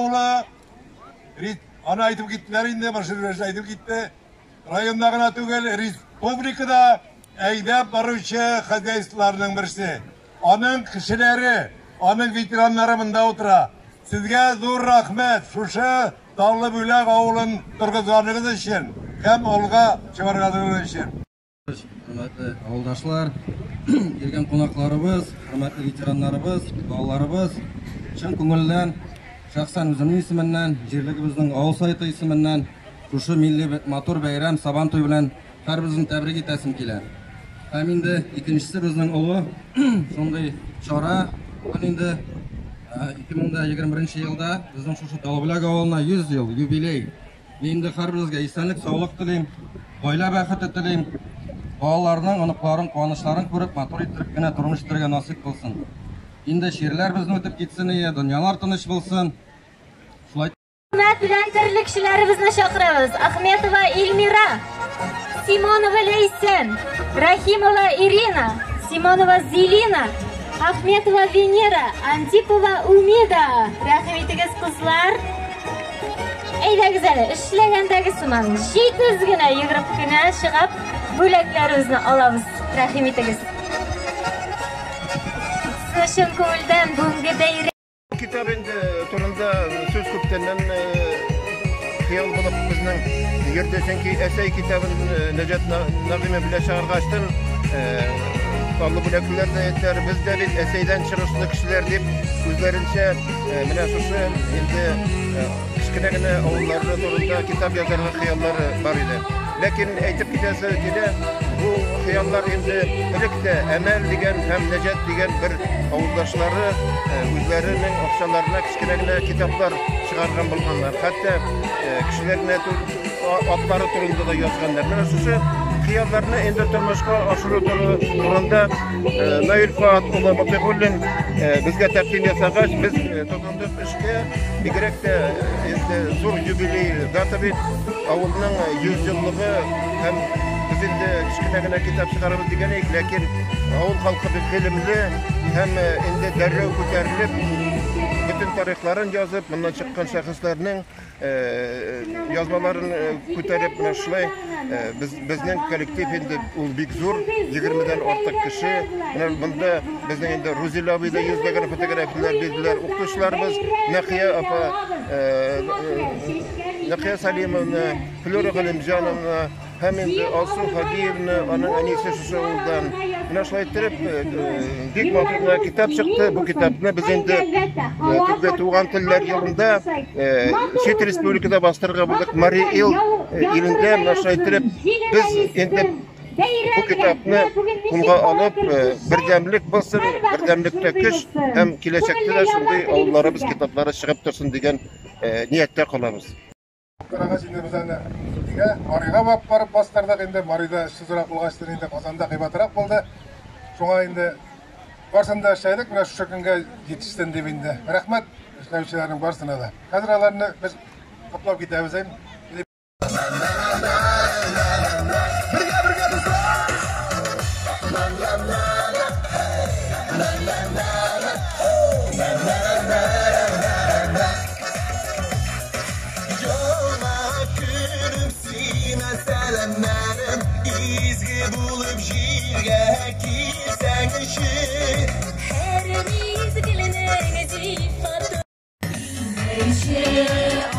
авылы, аны әйтеп киттеләр инде, Маршрут әйтеп китте. Районда гына түгел, республикада әйдәп баручы хозяйстволарның берсе. Аның кешеләре, аның ветераннары монда утыра. Сезгә зур рәхмәт, шушы Таллы Бүләк авылын торгызганыгыз өчен һәм алга чыгарганыгыз өчен. Хөрмәтле авылдашлар, килгән кунакларыбыз, хөрмәтле ветераннарыбыз, балаларыбыз, чын күңелдән, шәхсән үземнең исеменнән, җирлегебезнең авыл советы исеменнән шушы милли матур бәйрәм Сабан туе белән һәрберебезне тәбрик итәсем килә. Һәм инде икенчесе безнең олы шундый чара. Бүген инде 2021 елда безнең шушы Таллыбүләк авылына 100 ел юбилей. Мин инде һәрберебезгә исәнлек, саулык телим, гаилә бәхете телим. Балаларның, оныкларын куанычларын күреп, матур иттереп кенә тормыш итәргә насыйп булсын. Инде чирләр безне үтеп китсен ие, дөньялар тыныч булсын. Шулай Хөрмәт белән терлекчеләребезне чакырабыз. Ахметова Эльмира, Симонова Ләйсән, Рахимова Ирина, Симонова Зелина, Ахметова Венера, Антипова Умида. Рәхим итегез, кызлар. Әйдәгез әле, эшләгәндәге сыман, җитез генә йөгереп кенә чыгып, бүләкләребезне алабыз. Рәхим итегез. Сезне чын күңелдән бүгенге бәйрәм Китап инде турында сүз күптәннән хыял булып безнең йөрде, чөнки Әсәй китабын Нәҗат Нәгыйме белән чыгаргачтын Таллы бүләклеләр дә әйттеләр, без дә бит Әсәйдән чыгышлы кешеләр дип үзләренчә менә шушы инде кечкенә генә авыллары турында китап язарга хыяллары бар иде. Ләкин әйтеп китәсе килә, бу хыяллар инде элек тә Әмәл дигән һәм Нәҗат дигән бер авылдашлары үзләренең акчаларына кечкенә генә китаплар чыгарган булганнар. Хәтта кешеләр генә атлары турында да язганнар. Менә шушы хыялларны инде тормышка ашыру турында Наил Фаат улы Мотыйгуллин безгә тәкъдим ясагач, без тотындык эшкә. Бигрәк тә инде зур юбилей дата бит, авылның 100 еллыгы һәм без инде кечкенә генә китап чыгарабыз дигән идек, ләкин авыл халкы бик гыйлемле һәм инде дәррәү күтәрелеп, бөтен тарихларын язып, моннан чыккан шәхесләрнең язмаларын күтәреп, менә шулай безнең коллектив инде ул бик зур, 20-дән артык кеше. Менә монда безнең инде Рузил абый да йөзләгән фотографияләр бирделәр. Укытучыларыбыз Нәкыя апа, Нәкыя Салимовна, Флюра Галимҗановна һәм инде Алсу Һадиевна, аның әнисе шушы авылдан. Менә шулай иттереп, бик матур гына китап чыкты. Бу китапны без инде Түркия туган телләр елында чит республикада бастырырга булдык. Мари Эл илендә менә шулай иттереп без инде бу китапны кулга алып, бердәмлек булсын, бердәмлектә көч һәм киләчәктә дә шундый авылларыбыз китаплары чыгып торсын дигән нияттә калабыз. Карагач инде без аны нигә Марига барып бастырдык инде. Марида эшсезрәк булгачтыр инде Казанда кыйбатрак булды. Шуңа инде барсын да эшләдек, менә шушы көнгә җитешсен дип инде. Рәхмәт эшләүчеләрнең барысына да. Хәзер аларны без котлап китәбез инде. Изге булып җиргә килсәңче. Һәр мизгеленең зифаты. Беренче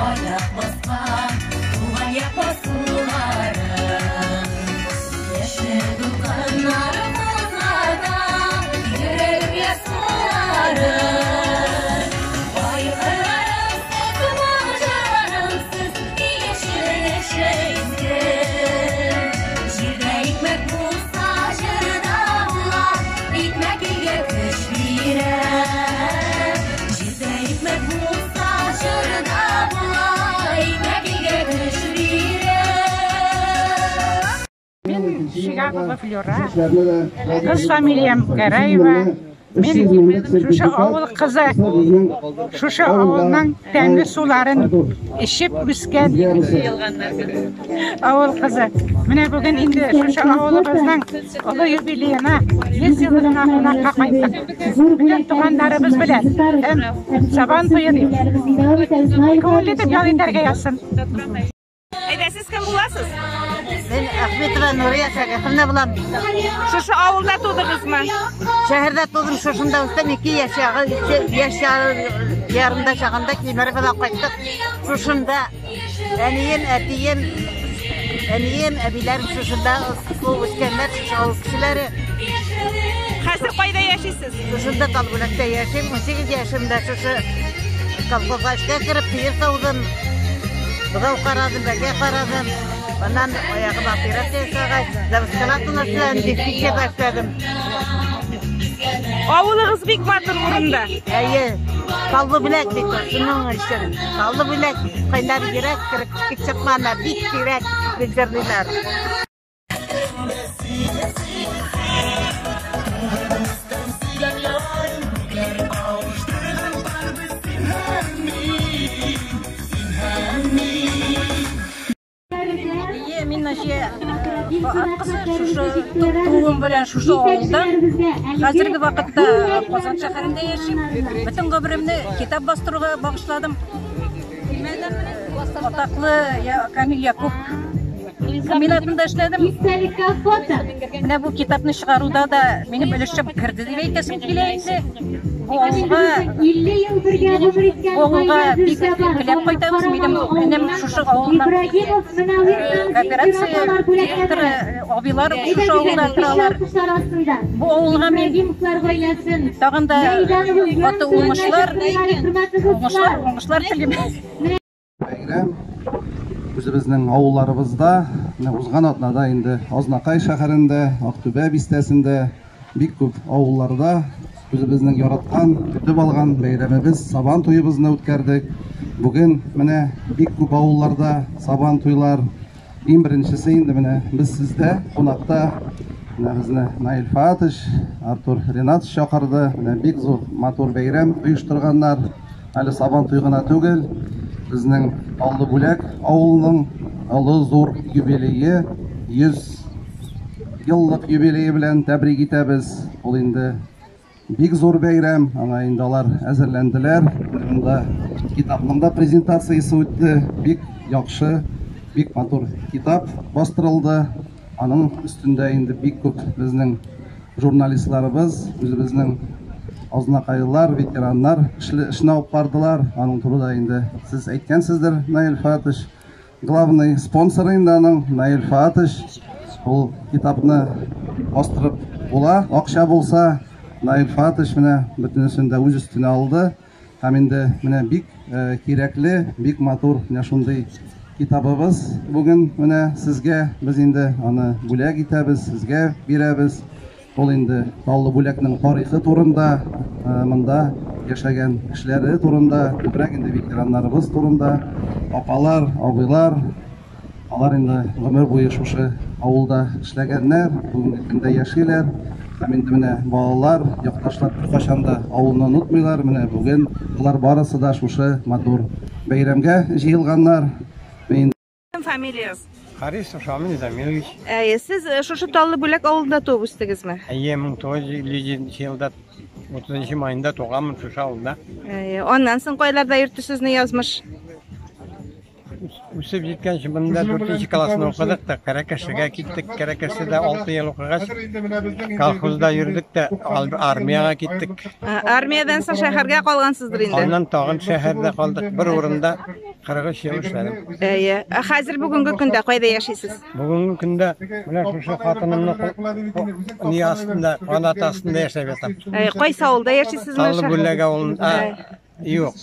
аяк баскан туган як басулары. Яшел дулкыннар кузгата йөрәгем ярсулары. Кайгыларым сез, моң сез, яшел изге. Җирдә икмәк булса, җырда була, икмәк илгә көч бирә. Җирдә икмәк булса, җырда була, икмәк илгә көч бирә. Мин Шигапова Флюра, кыз фамилиям Гәрәева. Мин шушы авыл кызы, шушы авылның тәмле суларын эчеп үскән авыл кызы. Менә бүген инде шушы авылыбызның олы юбилеена, 100 еллыгына кунакка кайттык. Бөтен туганнарыбыз белән һәм Сабан туе дип. Күңелле итеп ял итәргә язсын. Әйдә, сез кем буласыз? Мин Ахметова Нурия Шәрифовна булам. Шушы авылда тудыгызмы? Шәһәрдә тудым, шушында үстем. 2 яшь ягы, 2 яшь ярымда чагында Кемероводан кайттык. Шушында әнием, әтием, әнием, әбиләрем шушында туып үскәннәр, шушы авыл кешеләре. Хәзер кайда яшисез? Шушында Талбүләктә яшим. 18 яшемдә шушы колхозга эшкә кереп, сыер саудым. Бозау карадым, бәкә карадым. Аннан аягыма операция ясагач, заводскала эшләдем, диспетчерда эшләдем. Авылыгыз бик матур урында. Әйе, Таллы Бүләк бит ул, шуның өчен. Таллы Бүләк кайнар йөрәк кереп чыкманы, бик сирәк дип җырлыйлар. Әйе, мин Наҗия Фаат кызы, шушы тууым белән шушы авылдан. Хәзерге вакытта Казан шәһәрендә яшим. Бөтен гомеремне китап бастыруга багышладым. Атаклы Камил Якуб комбинатында эшләдем. Менә бу китапны чыгаруда да минем өлешем керде дип әйтәсем килә инде. Бу авылга 50 ел бергә гомер иткән авылга гаилә бик теләп кайтабыз. Минем энем шушы авылның кооперация директоры, абыйлар шушы авылда торалар. Бу авылга мин тагын да каты уңышлар, уңышлар, уңышлар телим. Бәйрәм үзебезнең авылларыбызда, менә узган атнада инде Азнакай шәһәрендә, Актүбә бистәсендә, бик күп авылларда үзебезнең яраткан, көтеп алган бәйрәмебез Сабан туебызны үткәрдек. Бүген менә бик күп авылларда Сабан туйлар. Иң беренчесе инде менә без сездә кунакта. Менә безне Наил Фаатович, Артур Ринатович чакырды. Менә бик зур матур бәйрәм оештырганнар. Әле Сабан туй гына түгел, безнең Таллы Бүләк авылының олы зур юбилее, 100 еллык юбилее белән тәбрик итәбез. Ул инде бик зур бәйрәм, аңа инде алар әзерләнделәр. Монда китапның да презентациясе үтте. Бик яхшы, бик матур китап бастырылды. Аның өстендә инде бик күп безнең журналистларыбыз, үзебезнең азнакайлылар, ветераннар эшне алып бардылар. Аның турында инде сез әйткәнсездер, Наил Фаатович. Главный спонсор инде аның Наил Фаатович. Ул китапны бастырып була, акча булса, Наил Фаатович менә бөтенесен дә үз өстенә алды. Һәм инде менә бик кирәкле, бик матур менә шундый китабыбыз бүген менә сезгә, без инде аны бүләк итәбез, сезгә бирәбез. Ул инде Таллы Бүләкнең тарихы турында, монда яшәгән кешеләре турында, күбрәк инде ветераннарыбыз турында, апалар, абыйлар, алар инде гомер буе шушы авылда эшләгәннәр, бүгенге көндә яшиләр. Һәм инде менә балалар, якташлар беркайчан да авылны онытмыйлар. Менә бүген алар барысы да шушы матур бәйрәмгә җыелганнар. Мин Фамилияз? Харисов Шамил Замилович. Әйе, сез шушы Таллы Бүләк авылында туып үстегезме? Әйе, 1957 елда 30 майында туганмын шушы авылда. Әйе, аннан соң кайларда йөртте сезне язмыш? Үсеп җиткәнче монда 4 классны укыдык та, Каракашыга киттек. Каракашыда 6 ел укыгач, колхозда йөрдек тә, армиягә киттек. Армиядән соң шәһәргә калгансыздыр инде. Аннан тагын шәһәрдә калдык. Бер урында 43 ел эшләдем. Әйе. Ә хәзер бүгенге көндә кайда яшисез? Бүгенге көндә менә шушы хатынымның ни астында, канаты астында яшәп ятам. Әйе, кайсы авылда яшисезме? Таллы Бүләк авылында. Юк.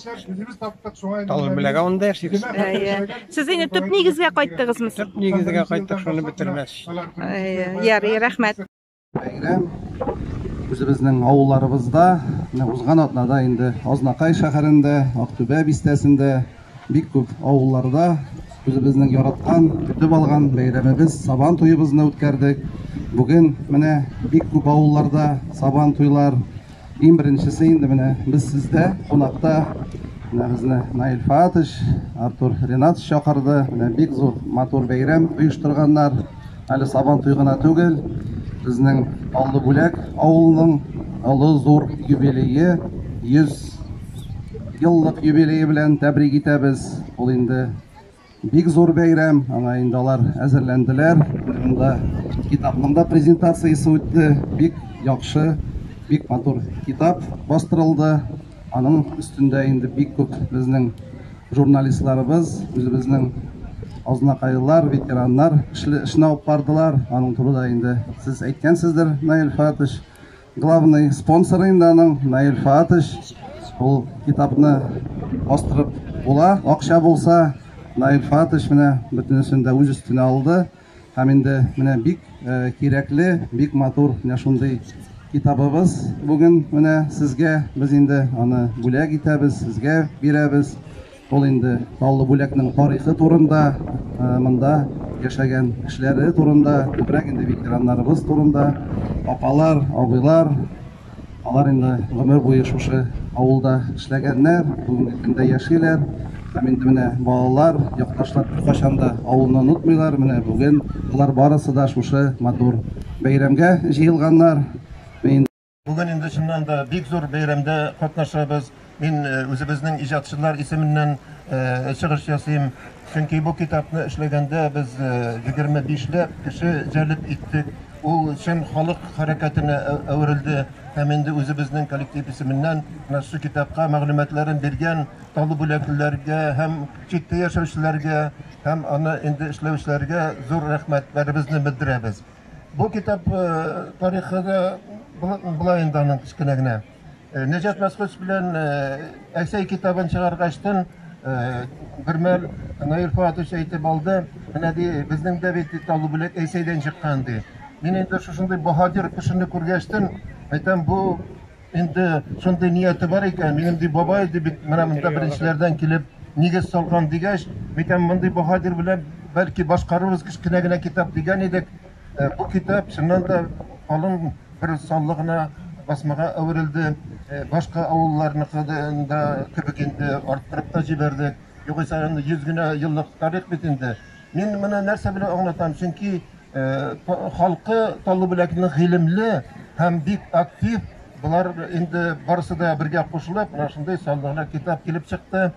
Таллы Бүләк авылында яшибез. Әйе. Сез инде төп нигезгә кайттыгызмы? Төп нигезгә кайттык, шуны бетермәс. Әйе, ярый, рәхмәт. Бәйрәм үзебезнең авылларыбызда, менә узган атнада инде Азнакай шәһәрендә, Актүбә бистәсендә, бик күп авылларда үзебезнең яраткан, көтеп алган бәйрәмебез Сабан туебызны үткәрдек. Бүген менә бик күп авылларда Сабан туйлар. Иң беренчесе инде менә без сездә кунакта. Менә безне Наил Фаатович, Артур Ринатович чакырды. Менә бик зур матур бәйрәм оештырганнар. Әле Сабан туй гына түгел, безнең Аллы Бүләк авылының олы зур юбилее, 100 еллык юбилее белән тәбрик итәбез. Ул инде бик зур бәйрәм, аңа инде алар әзерләнделәр. Монда китапның да презентациясе үтте. Бик яхшы, бик матур китап бастырылды. Аның өстендә инде бик күп безнең журналистларыбыз, үзебезнең азнакайлылар, ветераннар эшне алып бардылар. Аның турында инде сез әйткәнсездер, Наил Фаатович. Главный спонсор инде аның Наил Фаатович. Ул китапны бастырып була, акча булса, Наил Фаатович менә бөтенесен дә үз өстенә алды. Һәм инде менә бик кирәкле, бик матур менә шундый китабыбыз бүген менә сезгә, без инде аны бүләк итәбез, сезгә бирәбез. Ул инде Таллы Бүләкнең тарихы турында, монда яшәгән кешеләре турында, күбрәк инде ветераннарыбыз турында, апалар, абыйлар, алар инде гомер буе шушы авылда эшләгәннәр, бүгенге көндә яшиләр. Һәм инде менә балалар, якташлар беркайчан да авылны онытмыйлар. Менә бүген алар барысы да шушы матур бәйрәмгә җыелганнар. Мин Бүген инде чыннан да бик зур бәйрәмдә катнашабыз. Мин үзебезнең иҗатчылар исеменнән чыгыш ясыйм. Чөнки бу китапны эшләгәндә без 25 ләп кеше җәлеп иттек. Ул чын халык хәрәкәтенә әверелде. Һәм инде үзебезнең коллектив исеменнән менә шушы китапка мәгълүматларын биргән талыбүләклеләргә һәм читтә яшәүчеләргә һәм аны инде эшләүчеләргә зур рәхмәтләребезне белдерәбез. Бу китап тарихы да болай инде аның кечкенә генә. Нәҗат Мәсхүт белән Әсәй китабын чыгаргачтын бер мәл Наил Фоатович әйтеп алды, менә ди, безнең дә бит Таллы Бүләк Әсәйдән чыккан ди. Мин инде шушындый баһадир кешене күргәчтен, әйтәм, бу Инде шундый нияте бар икән, минем ди бабай ди бит менә монда беренчеләрдән килеп нигез салган дигәч, микән мондый баһадир белән бәлки башкарырбыз кечкенә генә китап дигән идек. Э, бу китап чыннан да калын бер саллы гына басмага әверелде. Э, башка авылларныкы да кебек инде арттырып та җибәрдек. Югыйсә инде 100 генә еллык тарих бит инде. Мин моны нәрсә белән аңлатам? Чөнки халкы Таллыбүләкнең гыйлемле һәм бик актив. Болар инде барысы да бергә кушылып, менә шундый саллы гына китап килеп чыкты.